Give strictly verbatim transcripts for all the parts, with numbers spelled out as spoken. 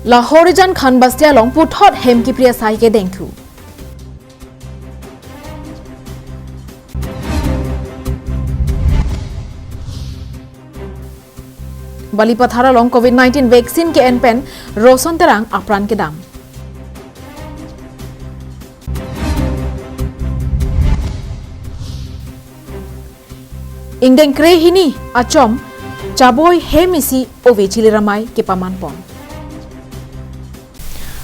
Lahorijan Khanbasti along puthot hem kipri asai kedengthu. Balipathar along covid nineteen vaccine ke-en pen Roson Terang apran kedam. Ingdeng krehini achom chaboi hem isi ove chili ramai kepaman pon.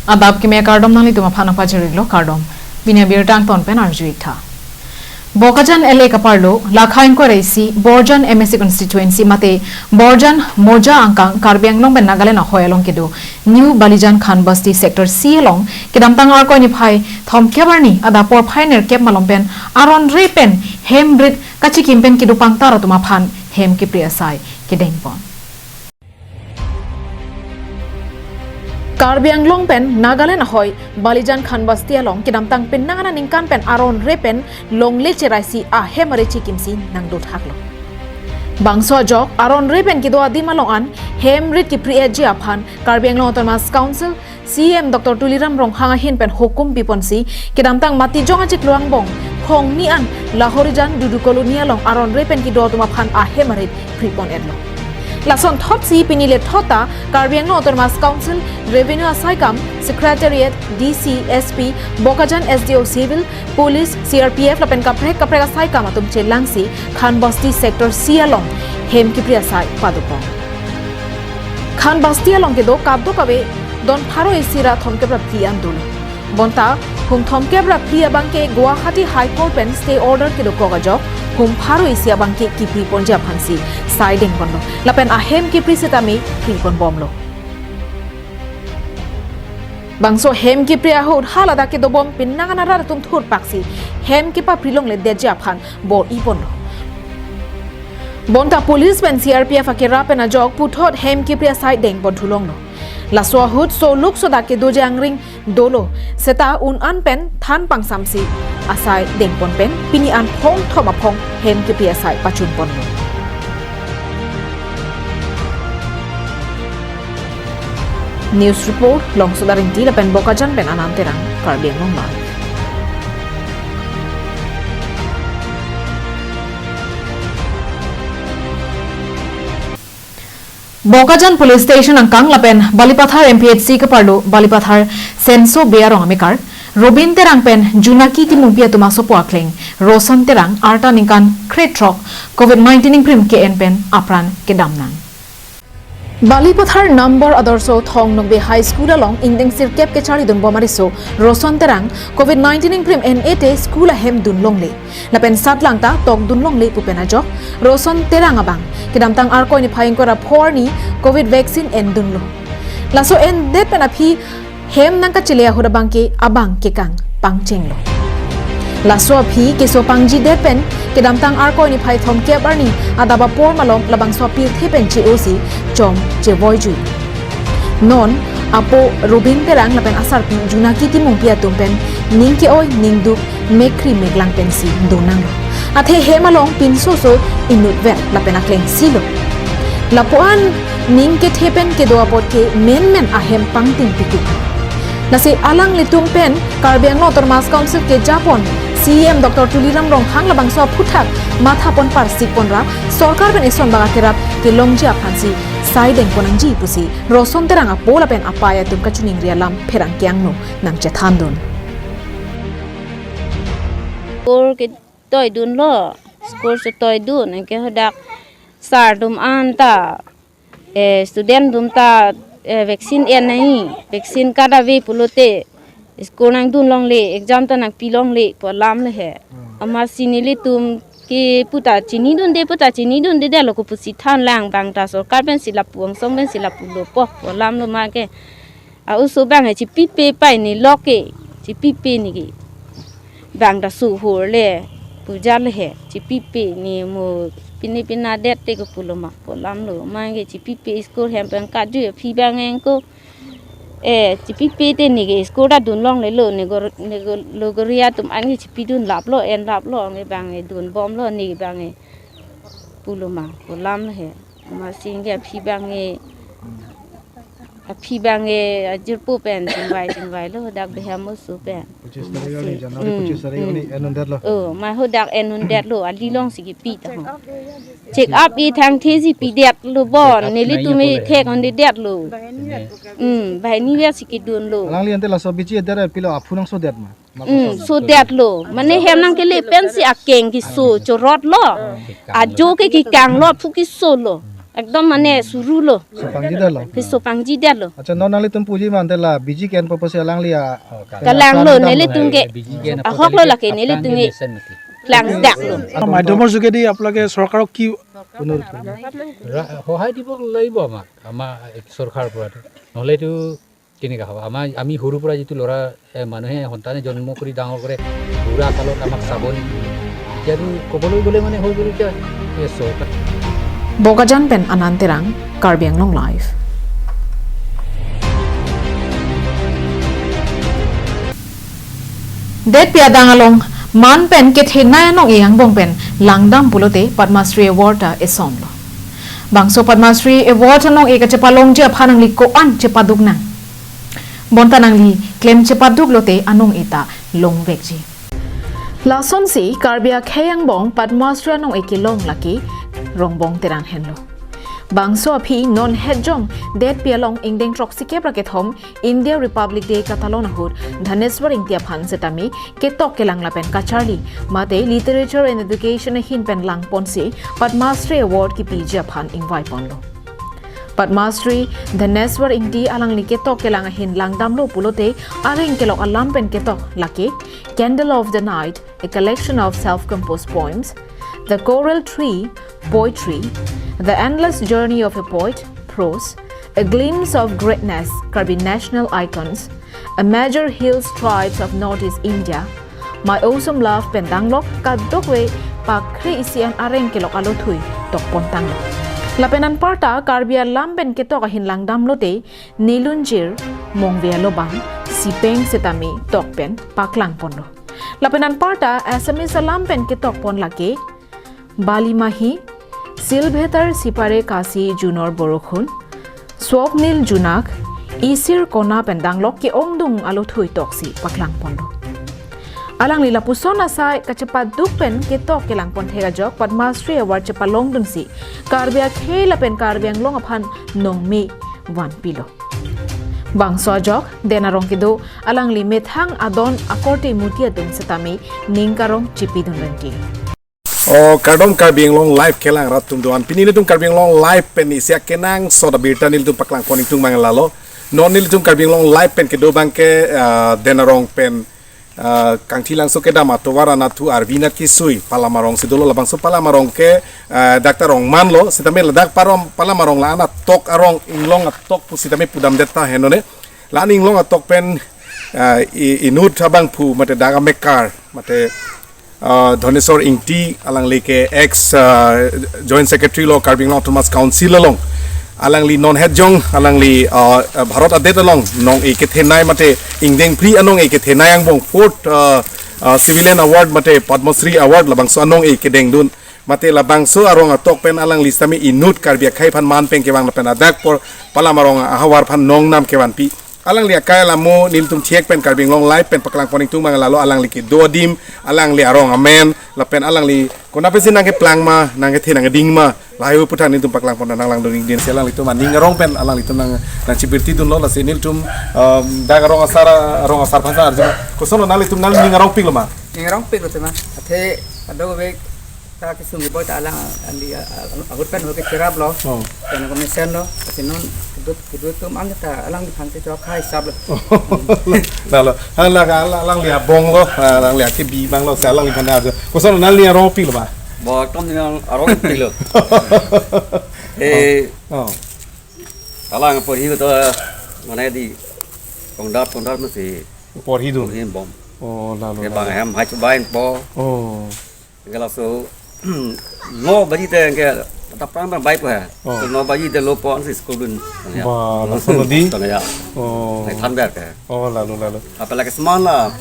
Adap keme, kardom, nanglitum aphan nangpachiriklo kardom. Pini abirta angton pen arju-ik tha. Bokajan L A kaparlo, lakha ingkoi ra isi, Borjan M A C constituency mate Borjan Moja angkang Karbi Anglong pen Nagaland ahoi along kedo New Balijan Khanbasti Sector C along kedamtang Arkoi niphai thomkep arni adap porphai nerkep malom pen aron re pen hem rit kachikim pen kedo pangtar atum aphan hem kipri asai kedeng pon. Karbi Anglong pen Nagaland ahoi Balijan Khanbasti along kedamtang penang aningkan pen aron re pen longle cherai si ahem arit chikimsi nangdothaklo. Bangso ajok aron re pen kedo adim along an hem rit kipri-etji aphan Karbi Anglong Autonomous Council C E M Doctor Tuliram Ronghang ahin pen hukum piponsi kedamtang Matijong achiklo angbong Khongni an Lahorijan Dudu Colony along aron re pen kedo atum aphan ahem arit pripon-etlo. Lason thotsi pini lethot ta Karbi Anglong Autonomous Council, Revenue asaikam, Secretariat, D C, S P, Bokajan S D O Civil, Police, C R P F lapen kaprek kaprek asaikam atum chelangsi Khanbasti Sector C along hem kipri asai padopon. Khanbasti along kedo kadokave don pharo isi ra thomkep ra phli an dolo. Bonta hum thomkep ra phli abangke Guwahati High Court pen stay order kedokok ajok hum pharo isi abangke kipri ponji aphansi sai dengponlo. Lapen ahem kipri sitame pripon bomlo. Bangso hem kipri ahut haladak kedobom penang an arat atum thurpaksi hem kepapri longledetji aphan bor-i ponlo. Bonta police pen C R P F akerap pen ajok puthot hem kipri asai dengpon thulonglo. Laso ahut soluk sodak kedoji angring dolo, seta un an pen than pangsamsi asai dengpon pen pini an phong thom aphong hem kipri asai pachunponlo. News report, Longsoda Ingti lapen Bokajan pen Anand Terang, Karbi Anglong Live. Bokajan Police Station angkang lapen Balipathar M P H C keparlo Balipathar Senso Bey arong amekar Robin Terang pen Junaki Timungpi atum asopo akleng Roson Terang arta ningkan krethrok covid nineteen ingprim ke-en pen apran kedamnang. Balipathar Number Adorsho Thong Nokbe High School along ingdeng sirkep kecharlidunbom ariso Roson Terang covid nineteen ingprim en-e te school ahem dunlongle. Lapen satlang ta tokdunlongle pu pen ajok Roson Terang abang kedamtang Arkoi niphai ingkoi ra pho arni covid vaccine endunlo. Laso endet pen aphi hem nangkachele ahut abangke abang kekang pangchenglo. Laso aphi keso pangjidet pen kedamtang Arkoi niphai thomkep arni adap apor malom labangso apirthe pen che-osi chom chevoijui. Non apo Robin Terang lapen asarpi Junaki Timungpi atum pen ning ke-oi ningduk mekkri meklang pensi donanglo. Athe hem along pinsoso inutvet lapen aklengsilo. Lapuan ning kethe pen kedo apot ke menmen ahem pangtingpikuk. Lasi alanglitum pen Karbi Anglong Autonomous Council kejapon C E M Doctor Tuliram Ronghang labangso aphuthak mathapon parsikpon ra sorkar pen eson bang akerap kelongji aphansi sai dengpon nangji pusi Roson Terang apo lapen apei atum kachiningri alam pherangke angno nangchethandun. School ketoidunlo, school si toidun, anke hadak sir atum anta, eh, student atum ta, eh, vaccine en nangji, vaccine card ave pulote, school nangdunlongle, exam ta nangpilongle pu alamlo he. Amatsi nelitum ke puta chinidunde, puta chinidundedetlo, kopusi thanlang, bang ta sorkar pensi lapu, angsong pensi lapulo pu alamlo ma ke. A-oso abang he chipipe pai ne lok ke, chipipe ne ke. Bang ta suhur le, puja le he, chipipe ne mo pine pina det te kopulo ma pu alamlo, ma ke chipipe school hem pen kaju aphi abang engko. Eh, chipipe te ne ke school ta dunlonglelo, ne gor-, ne gor-, logoria atum an ke chipidunlaplo, enlaplo, ne abang e dunbomlo, ne abang e pulo ma pu alamlo he. Amatsi ke aphi abang e Aphi bang e ajirpo pen chingvai chingvai lo dak beham oso pen. Pachis tarik ani, January Hmm, pachis tarik hmm. ani en-un detlo. Oh, ma ho dak en-un detlo, ali alongsi kipi ta ho. Check up i thangthe si pi detlo bon, nelitum e thek hon detlo. Hmm, banghini vet si kidunlo. Alangli ante laso B G A det pilo aphu nangsodet ma? Hmm, sodetlo. Mane hem nangkele pensi akeng keso chorotlo. Ajo ke kekanglo, aphu kesolo. Ekdom mane surulo. Sopangji detlo. Ke sopangji detlo. Accha, non nanglitum puji ma ante la B G A ke en purpose alangli a Kalanglo, nelitum ke ahoklo lake, nelitum ke klangdaklo. মাধ্যমৰ যোগেদি আপোনালোকে চৰকাৰক কি অনুৰোধ কৰিব? ৰা-, সহায় দিব লাগিব আমাক, আমাৰ চৰকাৰৰ পৰা। নহ'লেতো কেনেকা হ'ব? আমাৰ, আমি সৰুৰ পৰা যিটো ল'ৰা, এ, মানুহে সন্তানে জন্ম কৰি ডাঙৰ কৰে, বুঢ়া কালত আমাক চাব নেকি? এতিয়াতো ক'বলৈ গ'লে মানে হৈ গ'ল এতিয়া, এ, চৰকাৰ Bokajan pen Anand Terang, Karbi Anglong Live. Detpi adang along man pen kethenei anong-e angbong pen langdam pulote Padma Shri Award ta esomlo. Bangso Padma Shri Award anong-e kachepalongji aphan nangli ko-an chepaduk nang? Bonta nangli klem chepaduk lote anong-e ta longvekji. Lasonsi Karbi akhei angbong Padma Shri anong-e kelong lake Rongbong Terang henlo. Bangso aphi non hetjong detpi along ingdeng throksi kep ra kethom India Republic Day katalon ahut Dhaneswar Ingti aphan setame ketok kelang lapen kacharli mate Literature and Education ahin pen langponsi Padma Shri Award kipiji aphan ingvaiponlo. Padma Shri Dhaneswar Ingti alangli ketok kelang ahin langdamlo pulote areng kelok alam pen ketok lake Candle of the Night, a collection of self-composed poems, The Coral Tree, poetry, The Endless Journey of a Poet, prose, A Glimpse of Greatness, Karbi National Icons, A Major Hill Tribes of Northeast India, My Awesome Love pen danglok kadokave pakri isi an areng kelok alothui tokpon tanglo. Lapen anparta Karbi alam pen ketok ahin langdam lote Nilunjir, Mongve Alobang, Sipeng setame tok pen paklangponlo. Lapen anparta Assamese alam pen ketokpon lake Bali Mahi, Silbhetar Sipare Kasi Junor Borokhun, Swapnil Junak, Isir Kona pen danglok ke-ongdung alothui toksi paklangponlo. Alangli lapuson asai kachepaduk pen ketok kelangpon thek ajok Padma Shri Award chepalongdunsi Karbi akhei lapen Karbi Anglong aphan nongme vanpilo. Bangso ajok, den arong kedo, alangli methang adon akorte muti adun setame ning karong chipidun renti. O kardom Karbi Anglong Live kelang rat atum do-an. Pini nelitum Karbi Anglong Live pen isi akenangsot abirta nelitum paklangpon ingtung manglalo. Non nelitum Karbi Anglong Live pen kedo abangke, ah, den arong pen, ah, Kangthilangso kedam atovar anatthu Arvina Kisui Palam arong si dolo, labangso Palam arong ke, ah, dak ta arong manlo, sitame ladak parom Palam arong la-an atok arong inglong atok pu sitame pudamdet ta henlo ne. La-an inglong atok pen, ah, i-, inut abangphu mate dak amekar mate, ah, Dhaneswar Ingti, alangli ke ex, ah, Joint Secretary lo Karbi Anglong Autonomous Council along. Alangli non hetjong, alangli, ah, Bharat adet along nong-e kethenei mate ingdeng phli anong-e kethenei angbong fourth, ah, ah, Civilian Award mate Padma Shri Award labangso anong-e kedengdun. Mate labangso arong atok pen alangli sitame inut Karbi akhei aphan man pen kevang lapen adak apor Palam arong ahavar aphan nongnam kevanpi. Alangli akai alamo nelitum thek pen Karbi Anglong Live pen paklangpon ingtung manglalo, alangli kedo adim, alangli arong amen, lapen alangli konat pensi nangkeplang ma, nangkethe nangkeding ma, lahai aputhak nelitum paklangpon nanglangdun ingdin si alanglitum aning arong pen alanglitum nang, nangchipirti dunlo, lasi nelitum, um, dak arong asar, arong asar aphan sa arju. Kosonlo nanglitum nangning arongpiklo ma? Ning arongpiklo tema. Athe kadokave ta kesung keboi ta alang ali, a-, a-, ahut pen ho kecheraplo. Oh. Pen ho mesen lo. Lasi non kedut, kedut atum an ta alangliphan si chok hai sap lo. Lalo, hala ka ala-, alangli abong lo, alangli akebi abang lo, si alangliphan arju. Kosonlo nangning arongpiklo ma? Bo, tom ning arongpiklo. Eh, Oh. Alang porhi to, mane di, kongdar, kongdar masi Porhidun. Porhibom. Oh, lalo, Ke lalo. Bang hem hai chubain po. Oh. Ke laso no baji te ke ta prang bang bai po hai. Oh. To no baji te lo po ansi school dun. Ba, laso nodi? Tanya. Oh. Nai than ber ke. Oh, lalo, lalo. Apalagi seman la.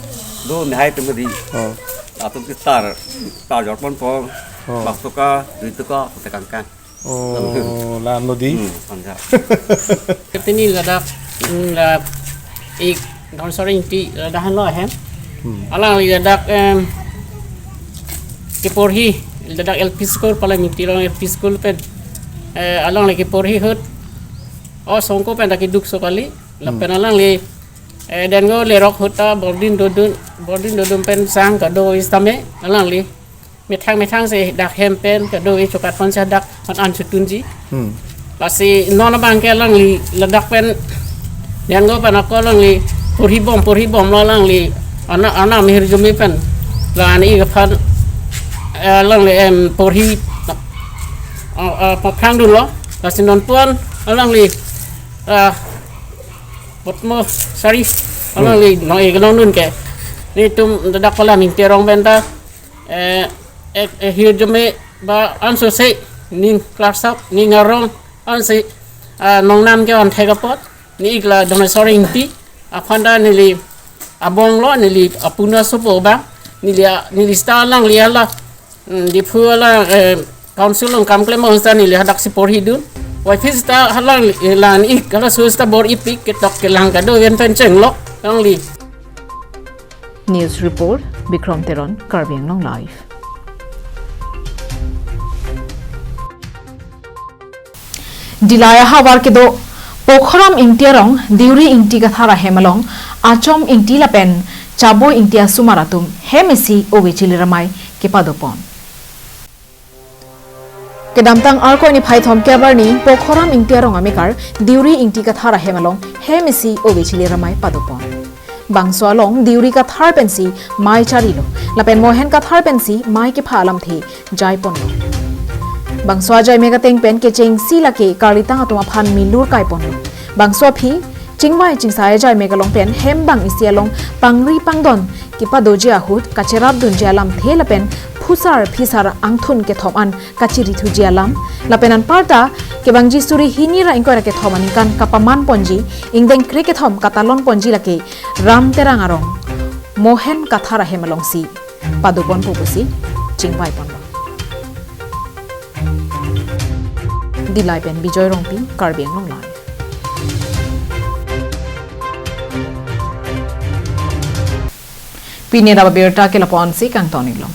Do nihai tu medi. Oh. Atum ke star, star jor pon po. Oh. Pas toka, dui toka, te kangkang. Oh, la-an nodi? Hmm, sanja. Ketini ladak Hmm, la ik Dhoneswar Ingti ladak henlo ahem. Hmm. Alangli ladak, em, keporhi, ladak L P school, Palamingti along L P school pen. Eh, alangli keporhi ahut. O songko pen ta keduk so kali. Lapen Hmm. alangli, eh, Dengo lerok ahut ta boarding dodun, boarding dodun pen sang kado-i sitame alangli methang methang si dak hem pen kado-i chokat pon si dak an an chutunji. Hmm. Lasi non abang ke alangli ladak pen Dengo pen ako alangli porhi bom, porhi bomlo alangli ana, ana mehirjume pen la-an ik aphan, eh, alangli, em, porhi, eh, eh, paphrang dunlo. Lasi non pu-an alangli, eh, potmo sari alangli Hmm. non ik along dun ke. Nelitum ladak Palamingti arong pen ta, eh, eh, eh, hirjume ba anso se ning klarsap ning arong ansi, ah, nongnam ke-on thek apot ne ik la Dhoneswar Ingti aphan ta neli abonglo, neli apuna sopo ba neli a-, neli seta alangli hala, mm, Diphu hala, eh, council along kam klem ong seta neli hadak si porhi dun. Wai phis ta hala, eh, la-an ik halaso seta bor-ipik ketok kelang kado-i pen pen chenglok alangli. News report, Bikram Teron, Karbi Anglong Live. Dillai ahavar kedo Pokhoram Ingti arong Deuri Ingti Kathar ahem along Achom Ingti lapen Chaboi Ingti asomar atum hem isi ove chili ramai kepadopon. Kedamtang Arkoi niphai thomkep arni Pokhoram Ingti arong amekar Deuri Ingti Kathar ahem along hem isi ove chili ramai padopon. Bangso along Deuri Kathar pensi mei charilo, lapen Mohen Kathar pensi mei kepha alamthe jaiponlo. Bangso ajaimek ateng pen kechengsi lake karlitang atum aphan milur kaiponlo. Bangso aphi chingvai chingsai ajaimek along pen hem bang isi along pangri pangdon kepadoji ahut kacherap dunji alamthe lapen phusar phisar angthun kethom an kachirithuji alam lapen anparta kevangji suri hini ra ingkoi ra kethom aningkan kapaman ponji ingdeng krekethom katalon ponji lake Ram Terang arong Mohen Kathar ahem alongsi padoponpo pusi chingvaiponlo. Dillai pen Bijoy Rongpi, Karbi Anglong Live. Pini ra abirta ke lapu-ansi kangton iklo.